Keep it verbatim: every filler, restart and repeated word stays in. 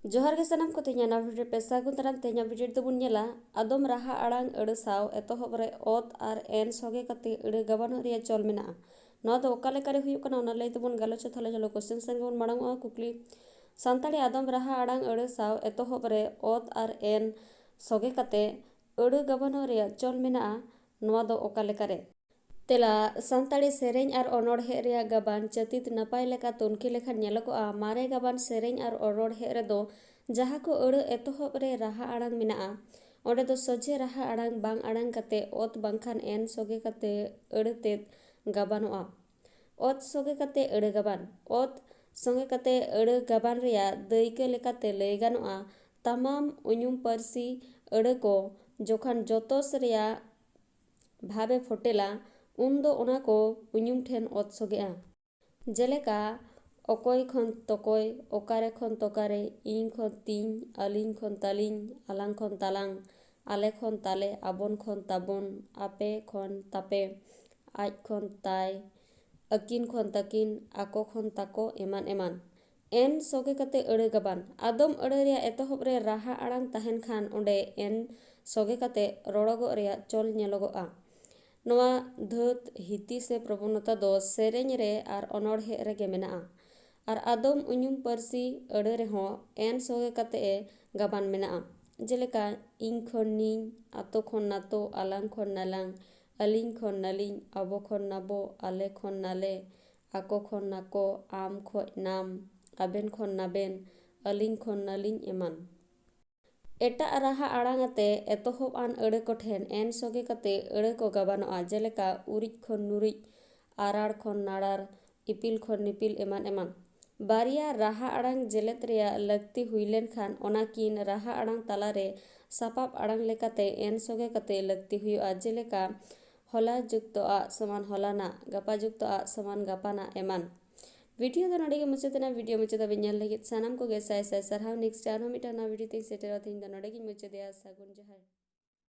ᱡᱚᱦᱟᱨ ᱜᱮ ᱥᱟᱱᱟᱢ ᱠᱚ, ᱛᱮᱦᱮᱧᱟᱜ ᱱᱟᱣᱟ video ᱨᱮ ᱯᱮ ᱥᱟᱹᱜᱩᱱ ᱫᱟᱨᱟᱢ᱾ ᱛᱮᱦᱮᱧᱟᱜ video ᱨᱮᱫᱚ ᱵᱚᱱ ᱧᱮᱞᱟ ᱟᱫᱚᱢ ᱨᱟᱦᱟ ᱟᱲᱟᱝ ᱟᱹᱲᱟᱹ ᱥᱟᱶ ᱮᱛᱚᱦᱚᱵ ᱨᱮ ᱚᱛ ᱟᱨ ᱮᱱ ᱥᱚᱜᱮ ᱠᱟᱛᱮ ᱟᱹᱲᱟᱹ ᱜᱟᱵᱟᱱᱚᱜ ᱨᱮᱭᱟᱜ ᱪᱚᱞ ᱢᱮᱱᱟᱜᱼᱟ᱾ ᱱᱚᱣᱟ ᱫᱚ ᱚᱠᱟ ᱞᱮᱠᱟᱨᱮ ᱦᱩᱭᱩᱜ ᱠᱟᱱᱟ ᱚᱱᱟ ᱞᱟᱹᱭ ᱛᱮᱵᱚᱱ ᱜᱟᱞᱚᱪᱟ᱾ ᱛᱟᱦᱞᱮ ᱪᱚᱞᱚ question ᱥᱮᱱ ᱜᱮᱵᱚᱱ ᱢᱟᱲᱟᱝᱚᱜᱼᱟ᱾ ᱠᱩᱠᱞᱤ, ᱥᱟᱱᱛᱟᱲᱤ ᱟᱫᱚᱢ ᱨᱟᱦᱟ ᱟᱲᱟᱝ ᱟᱹᱲᱟᱹ ᱥᱟᱶ ᱮᱛᱚᱦᱚᱵ ᱨᱮ ᱚᱛ ᱟᱨ ᱮᱱ ᱥᱚᱜᱮ ᱠᱟᱛᱮ ᱟᱹᱲᱟᱹ ᱜᱟᱵᱟᱱᱚᱜ ᱨᱮᱭᱟᱜ ᱪᱚᱞ ᱢᱮᱱᱟᱜᱼᱟ, ᱱᱚᱣᱟ ᱫᱚ ᱚᱠᱟ ᱞᱮᱠᱟᱨᱮ? ᱛᱮᱞᱟ, ᱥᱟᱱᱛᱟᱲᱤ ᱥᱮᱨᱮᱧ ᱟᱨ ᱚᱱᱚᱬᱦᱮ ᱨᱮᱭᱟᱜ ᱜᱟᱵᱟᱱ ᱪᱟᱹᱛᱤᱛ ᱱᱟᱯᱟᱭ ᱞᱮᱠᱟ ᱛᱩᱱᱠᱷᱤ ᱞᱮᱠᱷᱟᱱ ᱧᱮᱞᱚᱜᱚᱜᱼᱟ, ᱢᱟᱨᱮ ᱜᱟᱵᱟᱱ ᱥᱮᱨᱮᱧ ᱟᱨ ᱚᱱᱚᱬᱦᱮ ᱨᱮᱫᱚ ᱡᱟᱦᱟᱸ ᱠᱚ ᱟᱹᱲᱟᱹ ᱮᱛᱚᱦᱚᱵ ᱨᱮ ᱨᱟᱦᱟ ᱟᱲᱟᱝ ᱢᱮᱱᱟᱜᱼᱟ, ᱚᱸᱰᱮ ᱫᱚ ᱥᱚᱡᱷᱮ ᱨᱟᱦᱟ ᱟᱲᱟᱝ ᱵᱟᱝ ᱟᱲᱟᱝ ᱠᱟᱛᱮ ᱚᱛ ᱵᱟᱝᱠᱷᱟᱱ ᱮᱱ ᱥᱚᱜᱮ ᱠᱟᱛᱮ ᱟᱹᱲᱟᱹ ᱛᱮᱫ ᱜᱟᱵᱟᱱᱚᱜᱼᱟ᱾ ᱚᱛ ᱥᱚᱸᱜᱮ ᱠᱟᱛᱮ ᱟᱹᱲᱟᱹ ᱜᱟᱵᱟᱱ᱾ ᱚᱛ ᱥᱚᱸᱜᱮ ᱠᱟᱛᱮ ᱟᱹᱲᱟᱹ ᱜᱟᱵᱟᱱ ᱨᱮᱭᱟᱜ ᱫᱟᱹᱭᱠᱟᱹ ᱞᱮᱠᱟᱛᱮ ᱞᱟᱹᱭ ᱜᱟᱱᱚᱜᱼᱟ, ᱛᱟᱢᱟᱢ ᱩᱧᱩᱢ ᱯᱟᱹᱨᱥᱤ ᱟᱹᱲᱟᱹ ᱠᱚ ᱡᱚᱠᱷᱚᱱ ᱡᱚᱛᱚᱥ ᱨᱮᱭᱟᱜ ᱵᱷᱟᱵᱽ ᱮ ᱯᱷᱚᱴᱮᱞᱟ, ᱩᱱ ᱫᱚ ᱚᱱᱟ ᱠᱚ ᱩᱧᱩᱢ ᱴᱷᱮᱱ ᱚᱛ ᱥᱚᱸᱜᱮᱜᱼᱟ᱾ ᱡᱮᱞᱮᱠᱟ, ᱚᱠᱚᱭ ᱠᱷᱚᱱ ᱛᱚᱠᱚᱭ, ᱚᱠᱟᱨᱮ ᱠᱷᱚᱱ ᱛᱚᱠᱟᱨᱮ, ᱤᱧ ᱠᱷᱚᱱ ᱛᱤᱧ, ᱟᱹᱞᱤᱧ ᱠᱷᱚᱱ ᱛᱟᱹᱞᱤᱧ, ᱟᱞᱟᱝ ᱠᱷᱚᱱ ᱛᱟᱞᱟᱝ, ᱟᱞᱮ ᱠᱷᱚᱱ ᱛᱟᱞᱮ, ᱟᱵᱚᱱ ᱠᱷᱚᱱ ᱛᱟᱵᱚᱱ, ᱟᱯᱮ ᱠᱷᱚᱱ ᱛᱟᱯᱮ, ᱟᱡ ᱠᱷᱚᱱ ᱛᱟᱭ, ᱟᱹᱠᱤᱱ ᱠᱷᱚᱱ ᱛᱟᱹᱠᱤᱱ, ᱟᱠᱚ ᱠᱷᱚᱱ ᱛᱟᱠᱚ, ᱮᱢᱟᱱ ᱮᱢᱟᱱ᱾ ᱮᱱ ᱥᱚᱜᱮ ᱠᱟᱛᱮ ᱟᱹᱲᱟᱹ ᱜᱟᱵᱟᱱ᱾ ᱟᱫᱚᱢ ᱟᱹᱲᱟᱹ ᱨᱮᱭᱟᱜ ᱮᱛᱚᱦᱚᱵ ᱨᱮ ᱨᱟᱦᱟ ᱟᱲᱟᱝ ᱛᱟᱦᱮᱱ ᱠᱷᱟᱱ ᱚᱸᱰᱮ ᱮᱱ ᱥᱚᱜᱮ ᱠᱟᱛᱮ ᱨᱚᱲᱚᱜᱚᱜ ᱨᱮᱭᱟᱜ ᱪᱚᱞ ᱧᱮᱞᱚᱜᱚᱜᱼᱟ᱾ ᱱᱚᱣᱟ ᱫᱷᱟᱹᱛ ᱦᱤᱛᱤ ᱥᱮ ᱯᱨᱚᱵᱚᱱᱚᱛᱟ ᱫᱚ ᱥᱮᱨᱮᱧ ᱨᱮ ᱟᱨ ᱚᱱᱚᱬᱦᱮ ᱨᱮᱜᱮ ᱢᱮᱱᱟᱜᱼᱟ᱾ ᱟᱨ ᱟᱫᱚᱢ ᱩᱧᱩᱢ ᱯᱟᱹᱨᱥᱤ ᱟᱹᱲᱟᱹ ᱨᱮᱦᱚᱸ ᱮᱱ ᱥᱚᱜᱮ ᱠᱟᱛᱮ ᱮ ᱜᱟᱵᱟᱱ ᱢᱮᱱᱟᱜᱼᱟ᱾ ᱡᱮᱞᱮᱠᱟ, ᱤᱧ ᱠᱷᱚᱱ ᱱᱤᱧ, ᱟᱛᱳ ᱠᱷᱚᱱ ᱱᱟᱛᱳ, ᱟᱞᱟᱝ ᱠᱷᱚᱱ ᱱᱟᱞᱟᱝ, ᱟᱹᱞᱤᱧ ᱠᱷᱚᱱ ᱱᱟᱹᱞᱤᱧ, ᱟᱵᱚ ᱠᱷᱚᱱ ᱱᱟᱵᱚ, ᱟᱞᱮ ᱠᱷᱚᱱ ᱱᱟᱞᱮ, ᱟᱠᱚ ᱠᱷᱚᱱ ᱱᱟᱠᱚ, ᱟᱢ ᱠᱷᱚᱱ ᱱᱟᱢ, ᱟᱵᱮᱱ ᱠᱷᱚᱱ ᱱᱟᱵᱮᱱ, ᱟᱹᱞᱤᱧ ᱠᱷᱚᱱ ᱱᱟᱹᱞᱤᱧ ᱮᱢᱟᱱ᱾ ᱮᱴᱟᱜ ᱨᱟᱦᱟ ᱟᱲᱟᱝ ᱟᱛᱮ ᱮᱛᱚᱦᱚᱵ ᱟᱱ ᱟᱹᱲᱟᱹ ᱠᱚᱴᱷᱮᱱ ᱮᱱ ᱥᱚᱜᱮ ᱠᱟᱛᱮ ᱟᱹᱲᱟᱹ ᱠᱚ ᱜᱟᱵᱟᱱᱚᱜᱼᱟ, ᱡᱮᱞᱮᱠᱟ, ᱩᱨᱤᱡ ᱠᱷᱚᱱ ᱱᱩᱨᱤᱡ, ᱟᱨᱟᱲ ᱠᱷᱚᱱ ᱱᱟᱲᱟᱨ, ᱤᱯᱤᱞ ᱠᱷᱚᱱ ᱱᱤᱯᱤᱞ, ᱮᱢᱟᱱ ᱮᱢᱟᱱ᱾ ᱵᱟᱨᱭᱟ ᱨᱟᱦᱟ ᱟᱲᱟᱝ ᱡᱮᱞᱮᱫ ᱨᱮᱭᱟᱜ ᱞᱟᱹᱠᱛᱤ ᱦᱩᱭ ᱞᱮᱱᱠᱷᱟᱱ, ᱚᱱᱟ ᱠᱤᱱ ᱨᱟᱦᱟ ᱟᱲᱟᱝ ᱛᱟᱞᱟᱨᱮ ᱥᱟᱯᱟᱵ ᱟᱲᱟᱝ ᱞᱮᱠᱟᱛᱮ ᱮᱱ ᱥᱚᱜᱮ ᱠᱟᱛᱮ ᱞᱟᱹᱠᱛᱤ ᱦᱩᱭᱩᱜᱼᱟ, ᱡᱮᱞᱮᱠᱟ, ᱦᱚᱞᱟ ᱡᱩᱠᱛᱚ ᱟᱜ ᱥᱚᱢᱟᱱ ᱦᱚᱞᱟᱱᱟᱜ, ᱜᱟᱯᱟ ᱡᱩᱠᱛᱚ ᱟᱜ ᱥᱚᱢᱟᱱ ᱜᱟᱯᱟᱱᱟᱜ, ᱮᱢᱟᱱ᱾ video ᱫᱚ ᱱᱚᱰᱮ ᱜᱮ ᱢᱩᱪᱟᱹᱫ ᱮᱱᱟ᱾ video ᱢᱩᱪᱟᱹᱫ ᱫᱷᱟᱹᱵᱤᱡ ᱧᱮᱞ ᱞᱟᱹᱜᱤᱫ ᱥᱟᱱᱟᱢ ᱠᱚᱜᱮ ᱥᱟᱭ ᱥᱟᱭ ᱥᱟᱨᱦᱟᱣ᱾ next ᱨᱮ ᱟᱨᱦᱚᱸ ᱢᱤᱫᱴᱟᱝ ᱱᱟᱣᱟ video ᱛᱤᱧ ᱥᱮᱴᱮᱨᱚᱜᱼᱟ᱾ ᱛᱮᱦᱮᱧ ᱫᱚ ᱱᱚᱰᱮ ᱜᱤᱧ ᱢᱩᱪᱟᱹᱫᱮᱜᱼᱟ᱾ ᱥᱟᱹᱜᱩᱱ ᱡᱚᱦᱟᱨ᱾